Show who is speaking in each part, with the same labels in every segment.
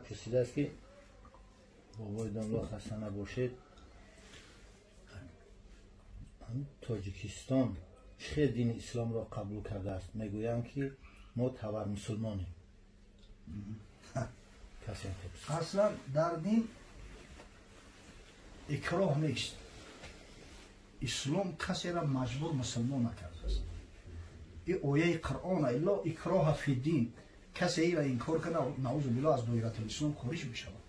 Speaker 1: Пурсидааст, ки бобои домло, хаста набошед, Тоҷикистон чӣ хел дини исломро қабул кардааст? Мегӯянд, ки мо тавар мусулмонем.
Speaker 2: Аслан дар дин икроҳ нест. Ислом касеро маҷбур мусулмон накардааст. И ояи Қуръона: ла икроҳа фиддин. Касе ира инкор кана, наузу биллоҳ, аз доиратулислом хориҷ мешавад.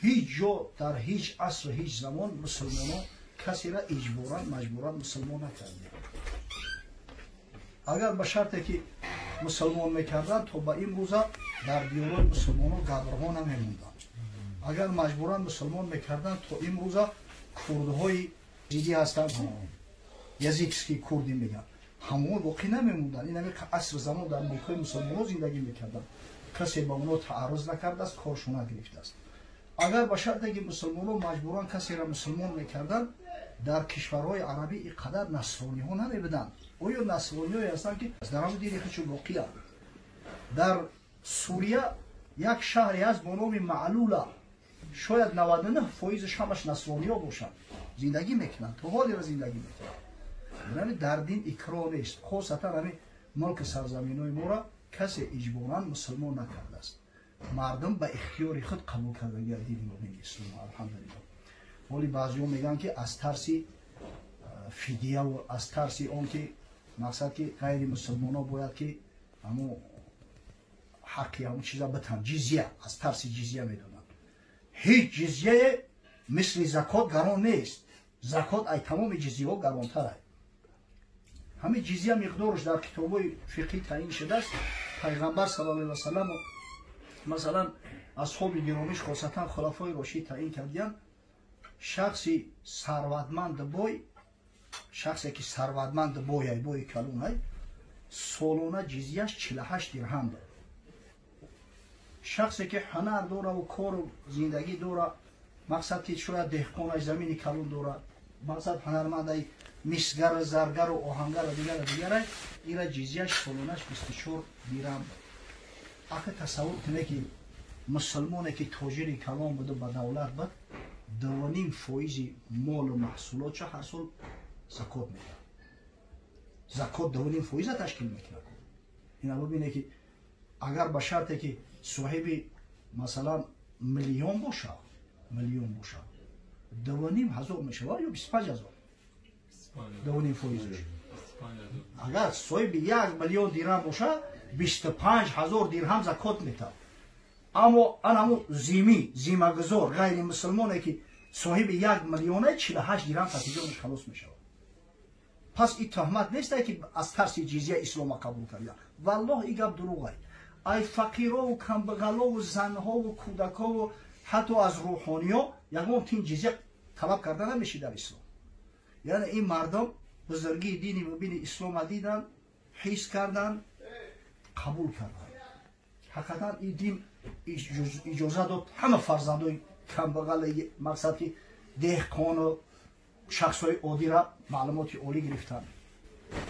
Speaker 2: Ҳеҷ ҷо, дар ҳеҷ асру ҳеҷ замон мусулмонон касеро иҷборан, маҷбуран мусулмон накардем. Агар ба шарте ки мусулмон мекарданд, то ба имрӯза дар диёрои мусулмонон габрҳо намемонданд. Агар маҷбуран мусулмон мекарданд, то имрӯза курдҳои зидӣ ҳастанд, язидские курды мегӯянд, ҳамон боқӣ намемонданд. Ин ҳами аср замон дар мулкҳои мусулмонон зиндагӣ мекарданд, касе ба онҳо таарруз накардааст, коршо нагирифтааст. Агар ба шарте ки мусулмонон маҷбуран касеро мусулмон мекарданд, дар кишварҳои арабӣ ин қадар насрониҳо намебуданд. Оё насрониҳое ҳастанд, ки дар ҳамн дини худшо боқиянд? Дар Сурия як шаҳре ҳаст бо номи Маълула, шояд 99 фоизаш ҳамаш насрониҳо бошанд, зиндагӣ мекунанд, то ҳолера зиндагӣ мекунанд. Ами дар дин икроҳ нест. Хосатан ҳами мулки сарзаминҳои моро касе иҷборан мусулмон накардааст. Мардум ба ихтиёри худ қабул кардагия дини мубини ислом, алҳамдулилло. Ҳоли баъзеҳо мегӯянд, ки аз тарси фидияву аз тарси он ки мақсад ки ғайри мусулмонҳо бояд ки ҳамо ҳаққи ҳамон чиза битан, ҷизя, аз тарси ҷизя медонанд. Ҳеҷ ҷизяе мисли закот гарон нест. Закот ай тамоми ҷизияҳо гаронтарай. Ҳамин ҷизия миқдораш дар китобҳои фиқҳӣ таъин шудааст. Пайғамбар саллаллоҳу алайҳи васалламу, масалан, асҳоби гиромиш, хосатан хулафои рошид таъин кардиянд. Шахси сарватманду бой, шахсе ки сарватманду бояй, бои калонай, солона ҷизияш 48 дирҳам буд. Шахсе ки ҳунар дораву кору зиндагӣ дора, мақсад ки шояд деҳқонаш замини калон дорад, мақсад ҳунармандай, мисгару заргару оҳангару дигару дигарай, ира ҷизияш солонаш 24 дирҳам буд. Ака, тасаввур куне, ки мусулмоне ки тоҷири калон буду ба давлат буд, 2,5 фоизи молу маҳсулотша ҳар сол закот медиҳад. Закот 2,5 фоиза ташкил мекунад. Ина бибине, ки агар ба шарте ки соҳиби, масалан, миллион боша, миллион боша, 2,5 ҳазор мешавад ё 25 000, 2,5 фоизаш. Агар соҳиби 1 миллион дирҳам боша, 25 000 дирҳам закот метавад. Аммо анамо зимӣ, зимагузор, ғайри мусулмоне ки соҳиби 1 миллиона, 48 дирҳам фатиҷонаш халос мешавад. Пас ин тӯҳмат несте, ки аз тарси ҷизия ислома қабул карда. Валлоҳ, и гап дурӯғай. Ай фақирову камбағалову занҳову кӯдакову ҳатто аз рӯҳониё ягон тин ҷизия талаб карда намешид дар ислом. Яъне ин мардум бузургии дини мубини ислома дидан, ҳис карданд, қабул карданд. Ҳақиқатан ин дин иҷоза дод ҳама фарзандои камбағал, мақсад ки деҳқону шахсҳои оддира маълумоти олӣ гирифтанд.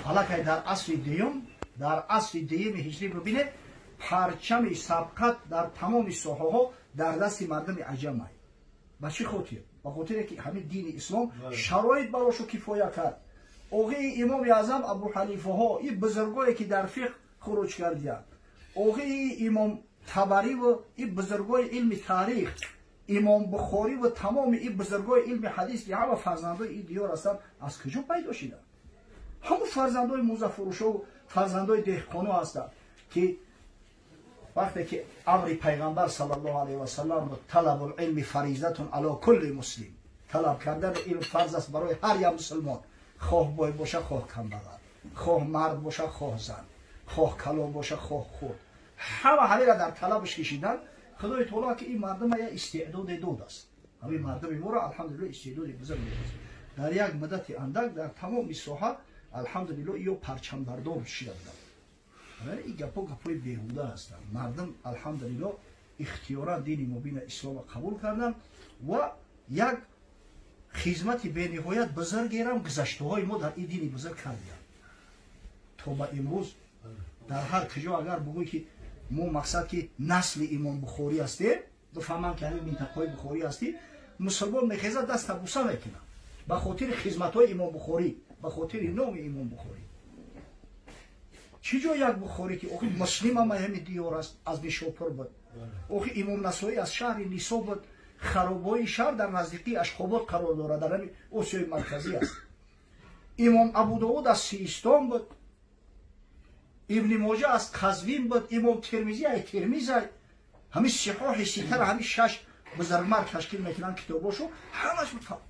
Speaker 2: Аллакай дар асри дуюм, дар асри дуюми ҳиҷрӣ, бибинед, парчами сабқат дар тамоми соҳаҳо дар дасти мардуми аҷамай. Ба чӣ хотир? Ба хотире ки ҳамин дини ислом шароит барошу кифоя кард. Оғии Имоми Аъзам Абу Ҳанифаҳо, ин бузургое ки дар фиқҳ хуруҷ кардиянд, оғии Имом Табариву ин бузургои илми таърих, Имом Бухориву тамоми ин бузургои илми ҳадис, ки ҳама фарзандои ин диёр ҳастанд, аз куҷо пайдо шиданд? Ҳамон фарзандои музафурӯшову фарзандои деҳқоно ҳастанд, ки вақте ки амри Пайғамбар саллаллоҳу алайҳи васаллам: талабул илми фаризатун ало кулли муслим, талаб кардани илм фарз аст барои ҳар як мусулмон, хоҳ бой боша, хоҳ камбағал, хоҳ мард боша, хоҳ зан, хоҳ калон боша, хоҳ хурд, ҳама ҳамира дар талабаш кишидан. Худои таоло ки ин мардума як истеъдоде додааст, ҳамин мардуми моро, алҳамдулилло, истеъдоди бузург додааст. Дар як муддати андак дар тамоми соҳа, алҳамдулилло, ё парчамбардор шида буданд. Ин гапҳо гапҳои беҳуда ҳастанд. Мардум, алҳамдулилло, ихтиёран дини мубина ислома қабул карданд ва як хизмати бениҳоят бузургерам гузаштаҳои мо дар ин дини бузург кардиянд. То ба имрӯз дар ҳар куҷо агар бугӯй ки Мо мақсад ки насли Имом Бухорӣ ҳастем, бифаҳманд ки ҳамин минтақаҳои Бухорӣ ҳастӣ, мусулмон мехезад даста буса мекунад ба хотири хизматҳои Имом Бухорӣ, ба хотири номи Имом Бухорӣ. Чӣ ҷо як Бухорӣ ки охи Муслим ҳам ҳамин диёр аст, аз Нишопур буд, охи Имом Насоӣ аз шаҳри Нисо буд, харобҳои шаҳр дар наздикии Ашхобод қарор дорад, дар ҳамин Осиёи Марказӣ аст. Имом Абудовуд аз Систон буд, Ибни Моҷа аз Қазвин буд, Имом Термизӣ ай Термиз ай, ҳамин сиҳоҳи ситара ҳамин шаш бузургмард ташкил мекунанд китобошо, ҳамаш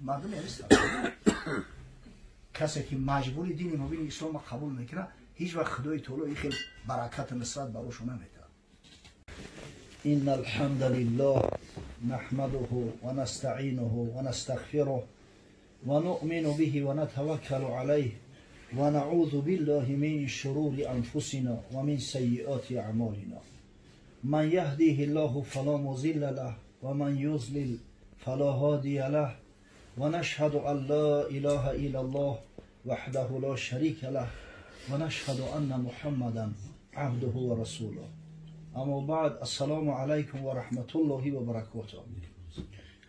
Speaker 2: мардум ҳамин. Касе ки маҷбури дини мубини ислома қабул мекунад, ҳеҷ вақт Худои таоло ин хел баракату нусрат барошо наметавад.
Speaker 1: إن الحمد لله نحمده ونستعينه ونستغفره ونؤمن به ونتوكل عليه ونعوذ بالله من شرور أنفسنا ومن سيئات أعمالنا من يهديه الله فلا مضل له ومن يضلل فلا هادي له ونشهد أن لا إله إلا الله وحده لا شريك له ونشهد أن محمدا عبده ورسوله. اما بعد، السلام علیکم و رحمت الله و برکاته.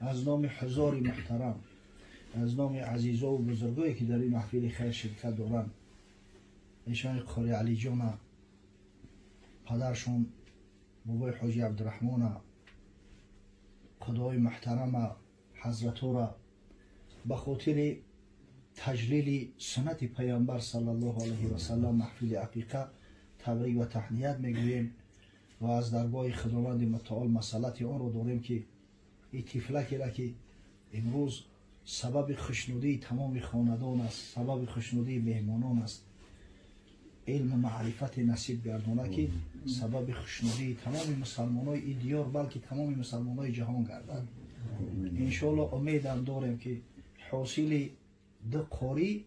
Speaker 1: از نام حضار محترم، از نام عزیزا و بزرگایی که در این محفل خیر شرکت دارند، ایشان قاری علی جان، پدرشون بابای حاجی عبدالرحمن، خدای محترم حضرت را به خاطر تجلیل سنت پیامبر صلی الله علیه و سلم محفل عقیقه تبریک و تهنیت میگوییم و از درگاه خداوند متعال مسئلت آن را داریم که این طفلکی را که امروز سبب خوشنودی تمام خاندان است، سبب خوشنودی مهمانان است، علم و معرفت نصیب گردانه که سبب خوشنودی تمام مسلمانای این دیار بلکه تمام مسلمانای جهان گردد. انشاءالله امیدم داریم که حاصل دو قاری،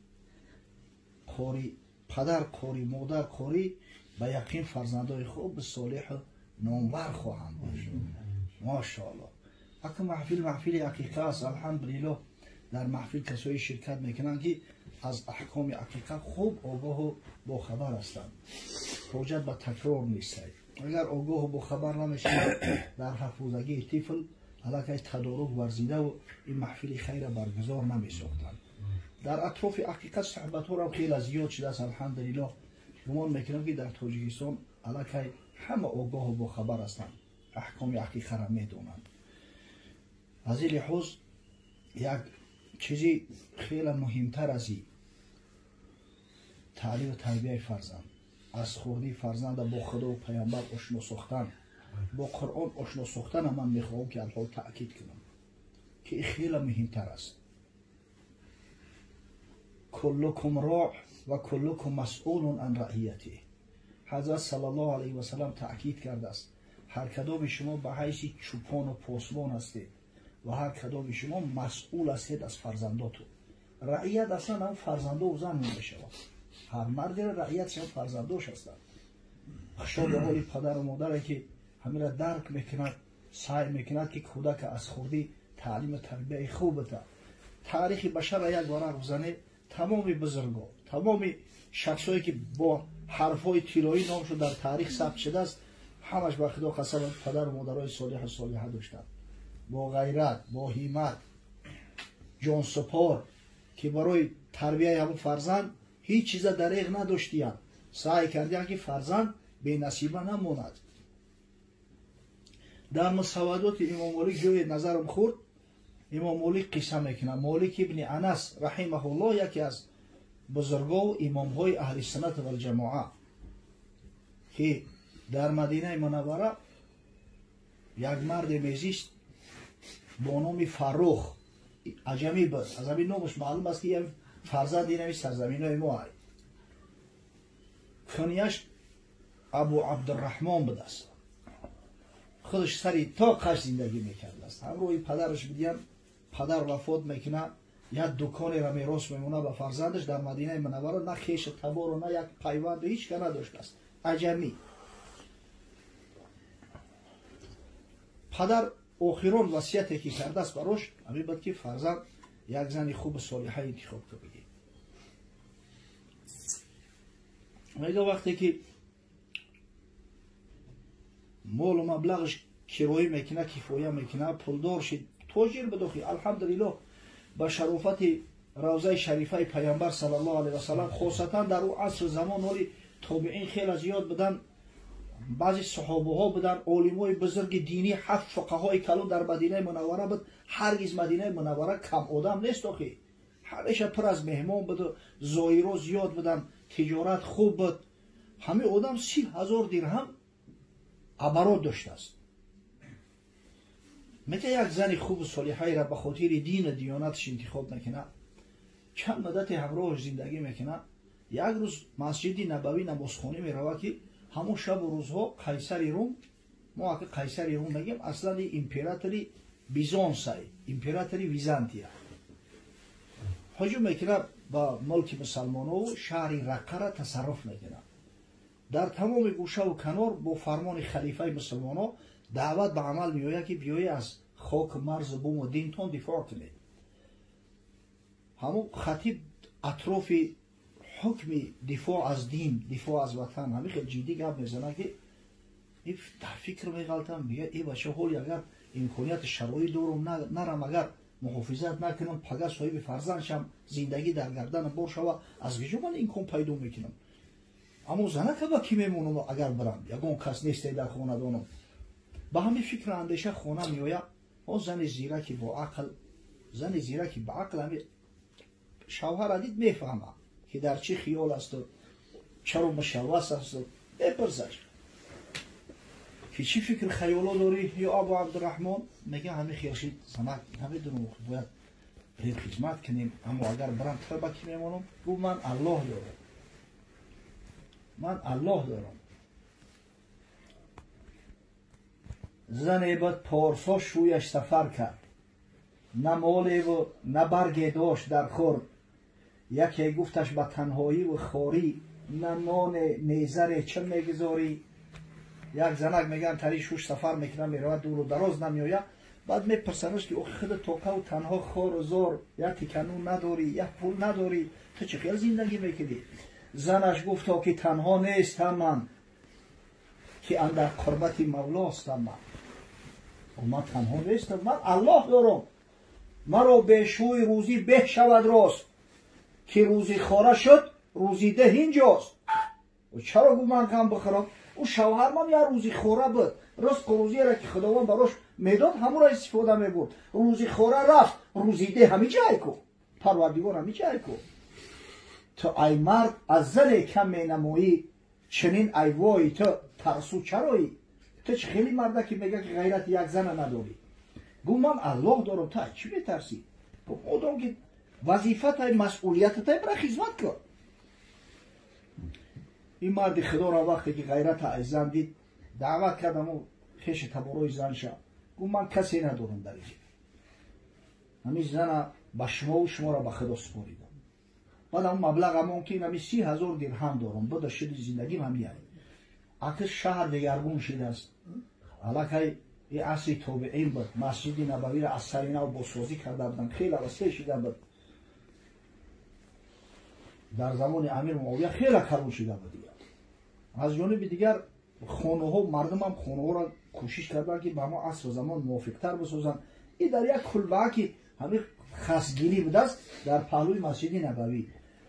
Speaker 1: قاری پدر، قاری مادر، قاری به یقین فرزندای خوب صالح نامور خواهند داشت. ماشاءالله. اکه محفل محفل عقیقه است. الحمدلله در محفل کسایی شرکت میکنند که از احکام عقیقه خوب آگاه و باخبر هستند. حاجت به تکرار نیست. اگر آگاه و باخبر نمیشند در حفوظگی طفل علاکه تدارک ورزیده و این محفل خیر برگزار نمیساختند. در اطراف عقیقه صحبت ها خیلی زیاد شده است. الحمدلله گمان میکنم که در تاجیکستان علاکه همه آگاه و باخبر هستند، احکام عقیقه را میدونند. از این لحاظ یک چیزی خیلی مهمتر از این تعلیم و تربیه فرزند، از خوردی فرزند با خدا و پیامبر آشنا ساختن، با قرآن آشنا ساختن، من میخواهم که الحال تأکید کنم که این خیلی مهمتر است. کلکم راع و کلکم مسئول عن رعیته. حضرت صلی الله علیه و سلم تأکید کرده است هر کدام شما به حیث چوپان و پاسبان هستید و هر کدام شما مسئول هستید از فرزنداتون. رعیت اصلا هم فرزنده و زن میشود. هر مردی رعیت هم فرزنداش هستند. خوشا به حال پدر و مادره که همین را درک میکند، سعی میکند که کودک از خوردی تعلیم و تربیه خوب بده. تاریخ بشر را یک ورق بزنه، تمام بزرگا، تمام شخصایی که با حرفای طلایی نامشون در تاریخ ثبت شده است، همش به خدا قسم پدر و مادرای صالح و صالحه داشتند، با غیرت، با همت، جان سپار که برای تربیه همون فرزند هیچ چیز دریغ نداشتیند. سعی کردند که فرزند بی نصیبه نماند. در مسودات امام مالک جای نظرم خورد. امام مالک قصه میکنه. مالک ابن انس رحمه الله یکی از بزرگا و امامهای اهل سنت و الجماعه که در مدینه منوره یک مرد میزیست با نام فرخ، عجمی بود، از همین نامش معلوم است که فرزند این همین سرزمین های ما هست. کنیش ابو عبدالرحمن بود است. خودش سری تا قش زندگی میکرد است. همروی پدرش بدیم، پدر وفات میکنه، یک دکانی را میراث میمونه به فرزندش در مدینه منوره. نه خیش تبار و نه یک پیوند و هیچ که نداشت است، عجمی. پدر آخران وصیتی که کرده است براش همین بود که فرزند یک زن خوب صالحه انتخاب که بگی. میگه وقتی که Молу маблағаш кироӣ мекунад, кифоя мекунад, пулдор шид, тоҷир буд. Охи, алҳамдулиллоҳ, ба шарофати равзаи шарифаи Пайғамбар саллаллоҳу алайҳи васаллам, хосатан дар ӯ аср замон ҳоли тобеин хеле зиёд буданд, баъзе саҳобаҳо буданд, олимои бузурги динӣ, ҳафт фуқаҳои калон дар Мадинаи Мунаввара буд. Ҳаргиз Мадинаи Мунаввара кам одам нест, охи, ҳамеша пур аз меҳмон буду зоиро зиёд буданд, тиҷорат хуб буд. Ҳамин одам 30 000 дирҳам оборот доштааст. Мета як зани хубу солиҳаеро ба хотири дину диёнаташ интихоб мекунад, чанд муддате ҳамроҳаш зиндагӣ мекунад. Як рӯз Масҷиди Набавӣ намозхонӣ меравад, ки ҳамон шабу рӯзҳо қайсари Рум, мо ака қайсари Рум мегем, аслан императори Бизонсай, императори Византия, ҳуҷум мекунад ба мулки мусалмонову шаҳри Раққара тасарруф мекунад. Дар тамоми гӯшаву канор бо фармони халифаи мусулмоно даъват ба амал меояд, ки биёед, аз хок, марзу буму динтон дифоъ кунед. Ҳамон хатиб атрофи ҳукми дифоъ аз дин, дифоъ аз ватан ҳамин хел ҷиддӣ гап мезанад, ки дар фикр меғалтам, мега: «Э бача, ҳоли агар имконияти шароит дорум, нарам, агар муҳофизат накунам, пага соҳиби фарзанд шам, зиндагӣ дар гарданам бор шава, аз киҷо ман имкон пайдо мекунам? Аммо занака ба кӣ мемонам, агар бирам? Ягон кас несте дар хонадонам». Ба ҳамин фикру андеша хона меояд. О зани зираки бо ақл, зани зираки ба ақл ҳами шавҳара дид, мефаҳмад, ки дар чӣ хиёл асту чаро мушаввас асту. Мепурсаш, ки чӣ фикр хаёло дорӣ, ё Абу Абдураҳмон? Мега: «Ҳамин хел шид, занак, намедонам, бояд бирем, хизмат кунем, аммо агар бирам, тура ба кӣ мемонам?» Гуфт: «Ман Аллоҳ дорам, ман Аллоҳ дорам». Зане буд порсо, шӯяш сафар кард, на молеву на барге дошт дар хӯрд. Яке гуфташ: «Ба танҳоиву хорӣ на ноне незаре чӣ мегузорӣ?» Як занак, мегӯянд, тари шӯш сафар мекунад, меравад, дуру дароз намеояд. Баъд мепурсанаш, ки охи, худа тоқаву танҳо, хору зор, як тиканун надорӣ, як пул надорӣ, ту чӣ хел зиндагӣ мекунӣ? Занаш гуфто, ки танҳо нестам ман, ки андар қурбати Мавлостам ман. Ман танҳо нестам, ман Аллоҳ дорам. Маро бешӯи рӯзӣ беҳ шавад рост, ки рӯзи хора шуд, рӯзидеҳ инҷост. Чаро, гу, ман ғам бихӯрам? Ӯ шавҳармам як рӯзи хора буд, ризқу рӯзиеро, ки Худованд барош медод, ҳамонро истифода мебурд. Рӯзи хора рафт, рӯзидеҳ ҳамиҷай ку, Парвардигор ҳамиҷай ку. Ту ай мард аз зане кам менамоӣ, чунин айвои ту тарсу чароӣ? Ту чӣ хеле марда, ки мега, ки ғайрати як зана надорӣ? Гу: «Ман Аллоҳ дорам, ту аз чӣ метарсӣ?» Одам ки вазифатай, масъулиятатай, бира, хизмат кун. Ин марди Худоро вақте ки ғайрата аз зан дид, даъват кардаму хеши таборои занша. Гу: «Ман касе надорам дар инҷа, ҳамин зана ба шумову шуморо ба Худо супоридам. Баъд ҳамн маблағамон, ки ҳами 30 000 дирҳам дорам, буда шуди зиндагим ҳамияй». Акс шаҳр дигаргун шидааст, аллакай и асри тобеин буд, Масҷиди Набавиро аз сари нав бозсозӣ карда буданд, хеле васеъ шида буд. Дар замони Амир Муовия хеле калон шида буд. Дигар аз ҷониби дигар хонаҳо, мардумам хонаҳоро кӯшиш карданд, ки ба ҳамон асру замон мувофиқтар бисозанд. И дар як кулбаа, ки ҳамин хасгирӣ будааст дар паҳлӯи Масҷиди Набавӣ,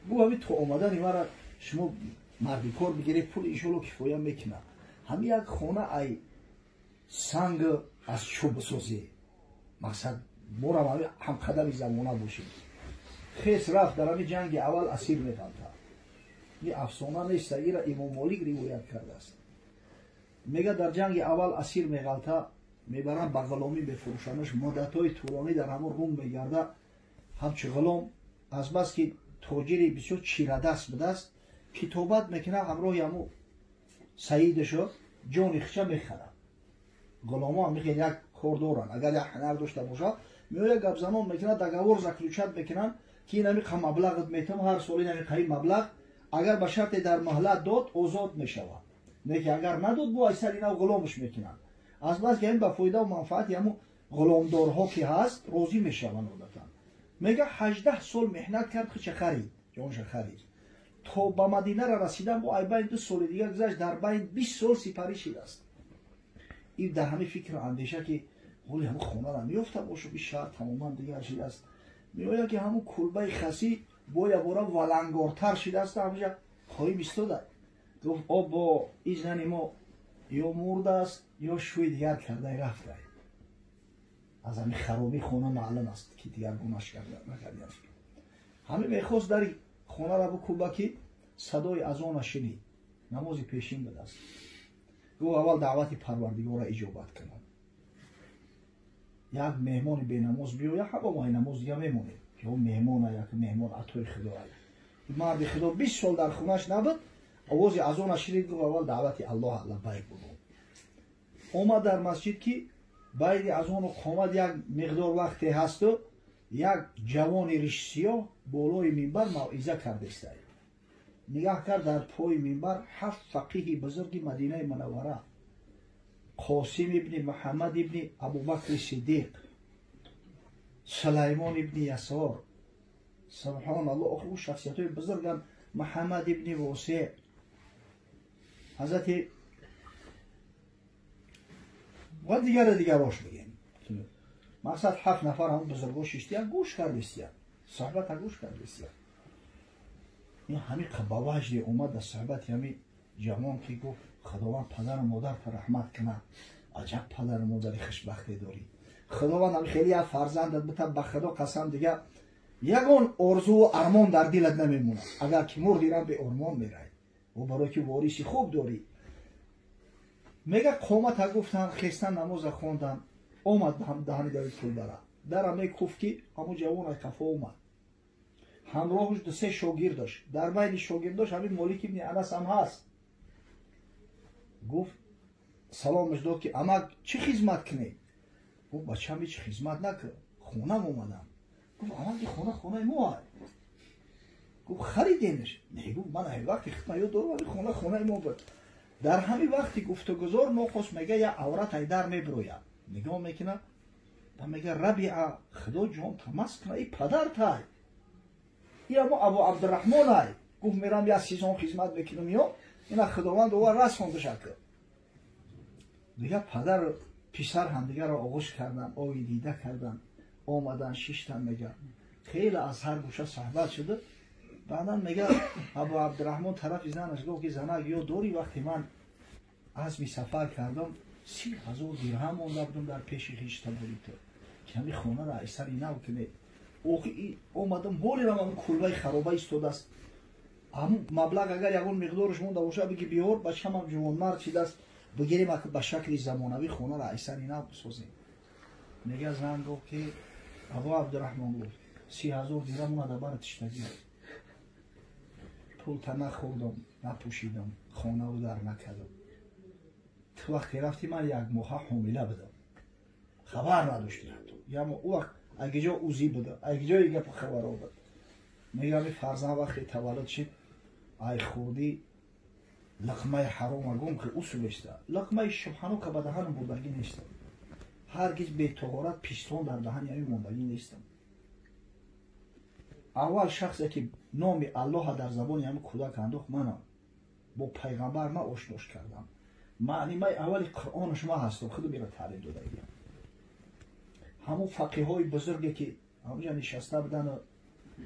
Speaker 1: гу: «Ҳамин то омадани мара шумо мардикор бигиред, пул иншолло кифоя мекунад. Ҳамин як хона ай санг, аз чӯб бисозед, мақсад борам ҳамқадами замона бошем». Хес рафт, дар ҳамин ҷанги аввал асир меғалтад. Ин афсона нест, ира Имом Молик ривоят кардааст. Мега, дар ҷанги аввал асир меғалта, мебаранд, ба ғуломӣ мефурӯшанаш. Муддатҳои тӯлонӣ дар ҳамон Рум мегарда ҳамчу ғулом. Азбаски тоҷири бисёр чирадаст будааст, китобат мекунад ҳамроҳи ҳамун саидашо, ҷони хича мехарад. Ғуломо ҳам як кор доранд, агар як ҳунар дошта бошад, меояд, гапзанон мекунад, договор заключать мекунанд, ки инами қа маблағат метам, ҳар сол инами қаи маблағ. Агар ба шарте дар маҳлат дод, озод мешавад, не ки агар надод, бо аз сари нав ғуломаш мекунанд. Азбаски ҳамин ба фоидаву манфаати ҳамун ғуломдорҳо ки ҳаст, розӣ мешаванд одатан. Мега, 18 сол меҳнат кард, хича харид, ҷонша харид. То ба Мадинара расидан бо ай байни 2 соли дигар гузашт, дар байни 20 сол сипарӣ шидааст. Ин дар ҳамин фикру андеша ки ҳоли ҳамун хонаро меёфта бошум, ин шаҳр тамоман дигар шидааст. Меояд ки ҳамун кулбаи хасӣ боя бора валангортар шидааст, ҳамҷа хоҳим истода. Гуфт: обо, ин зани мо ё мурдааст, ё шӯи дигар кардай рафтай. Аз ҳамин харобии хона маълум аст ки дигар гунаш накардиям. Ҳамин мехост дари хонаро бикӯба ки садои азона шинид, намози пешин будааст. Гуфт: аввал даъвати Парвардигорро иҷобат кунам. Як меҳмони бенамоз биёя, ҳама мо намоз дига мемонем, ки о меҳмона, як меҳмон атои Худо. Марди Худо 20 сол дар хонаш набуд, овози азона шинид, гуфт: аввал даъвати Аллоҳ, лаббайк бугӯ. Омад дар масҷид ки байди азону қомат як миқдор вақте ҳасту як ҷавони ришсиёҳ болои минбар мавъиза кардестай. Нигаҳ кард, дар пои минбар ҳафт фақиҳи бузурги Мадинаи Мунаввара: Қосим ибни Муҳаммад ибни Абубакри Сиддиқ, Сулаймон ибни Ясор, субҳоналло, охи ӯ шахсиятҳои бузурган, Муҳаммад ибни Восеъ, ҳазрати ва дигара дигарош бигем. Мақсад, ҳафт нафар ҳамн бузурго шиштиян, гӯш кардистиян, суҳбата гӯш кардистиян. Ин ҳамин ба ваҷде омад дар суҳбати ҳамин ҷавон ки гуфт: Худованд падару модарта раҳмат кунад, аҷаб падару модари хушбахте дорӣ. Худованд ҳами хеле як фарзандат бита, ба Худо қасам, дига ягон орзуву армон дар дилат намемонад. Агар ки мурдирам, беормон мерай, о барое ки вориси хуб дорӣ. Мега, қомата гуфтан, хестан, намоза хондан, омад даҳани дари кулбара. Дара мекуфт ки ҳамун ҷавон аз қафо омад, ҳамроҳуш ду-се шогирд дошт. Дар байни шогирдош ҳамин Молик ибни Анас ҳам ҳаст. Гуфт, саломаш дод ки: амак, чӣ хизмат кунед? Гуфт: бачам, ҳеч хизмат накун, хонам омадам. Гуфт: амак, ин хона хонаи мо ай. Гуфт: харидемш? Не, гуфт, ман ҳамин вақти хидмат ёд дорам, ҳамин хона хонаи мо буд. Дар ҳамин вақти гуфтугузор нохост, мега, як аврат ай дар мебирояд. Нигоҳ мекунад ба, мега, Рабиа, Худо ҷон тамас кунад, и падартай, и амо Абу Абдураҳмон ай. Гуфт: мерам, як сезон хизмат мекунам, ё ина Худованд ова расондашак. Дига падар писар ҳамдигарро оғӯш кардан, ои дида кардан, омадан шиштан. Мега, хеле аз ҳар гӯша суҳбат шуда. Баъдан, мега, Абу Абдураҳмон тарафи занаш гуфт ки: занак, ёд дорӣ, вақте ман азми сафар кардам, 30 000 дирҳам монда будам дар пеши хештабори ту, ки ҳамин хонаро аз сари нав кунед. Охи омадам, ҳолерам ҳамн кулбаи хароба истодааст. Ҳамн маблағ агар ягон миқдораш монда бошад, биги биёр, бачамам ҷувонмард шидааст, бигирем, ба шакли замонавӣ хонаро аз сари нав бисозем. Мега, зан гуфт ки: Абу Абдураҳмон, гуфт, 30 000 дирҳам она дар бара тиштагӣ. Пулта нахӯрдам, напӯшидам, хонаву дар накардам. Ту вақте рафти, ман як моҳа ҳомила будам, хабар надоштӣ ҳатто. Ямо ӯ вақт агиҷо узӣ буда, агиҷои гапу хабаро буд. Мегӯям, фарзанд вақте таваллуд шид, ай хурдӣ луқмаи ҳарома гум ки усулеста, луқмаи шубҳанока ба даҳанам бурдагӣ нестам, ҳаргиз бетоҳорат пистон дар даҳани ҳамин мондагӣ нестам. Аввал шахсе ки номи Аллоҳа дар забони ҳамин кӯдак андохт, манам. Бо пайғамбар ма ошнош кардам, маълимаи аввали Қуръонаш ма ҳастам, худу мера таълим додагиям. Ҳамун фақиҳои бузурге ки ҳамҷа нишаста будану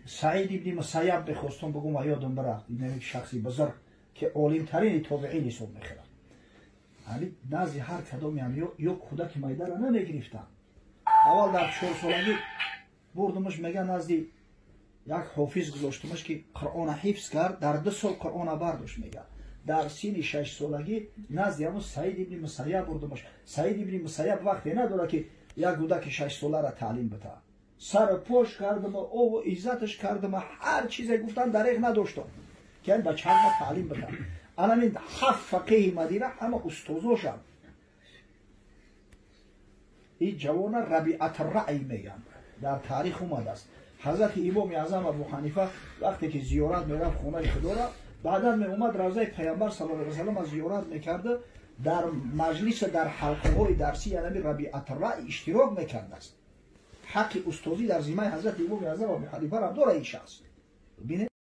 Speaker 1: Саид ибни Мусайяб, мехостум бигум, а ёдам бирафт, ин шахси бузург ки олимтарини тобеин ҳисоб мехӯрад. Ҳамин назди ҳар кадомеам ё кӯдаки майдара намегирифтам. Аввал дар 4-солагӣ бурдумаш, мега, назди як ҳофиз гузоштумаш ки Қуръона ҳифз кард, дар 2 сол Қуръона бардошт. Мега, дар синни 6-солагӣ назди ҳамун Саид ибни Мусайяб бурдумаш. Саид ибни Мусайяб вақте надорад ки як кӯдаки 6-солара таълим бита. Сару пош кардама, ову иззаташ кардама, ҳар чизе гуфтан дареғ надоштам ки ин бачаама таълим бита. Анамин ҳафт фақеҳи Мадина ҳама устозошам. Ин ҷавона Рабиатраъй мегӯянд, дар таърих омадааст. Ҳазрати имоми аъзам Абу Ҳанифа вақте ки зиёрат мерафт хонаи Худоро, баъдан меомад, равзаи Пайғамбар саллаллоҳу алайҳи васаллам зиёрат мекарда, дар маҷлиса, дар ҳалқаҳои дарсӣ янами Рабиатраъй иштирок мекардааст. Ҳаққи устозӣ дар зиммаи ҳазрати имоми аъзам Абу Ҳанифа дора ин шахс. Бинед.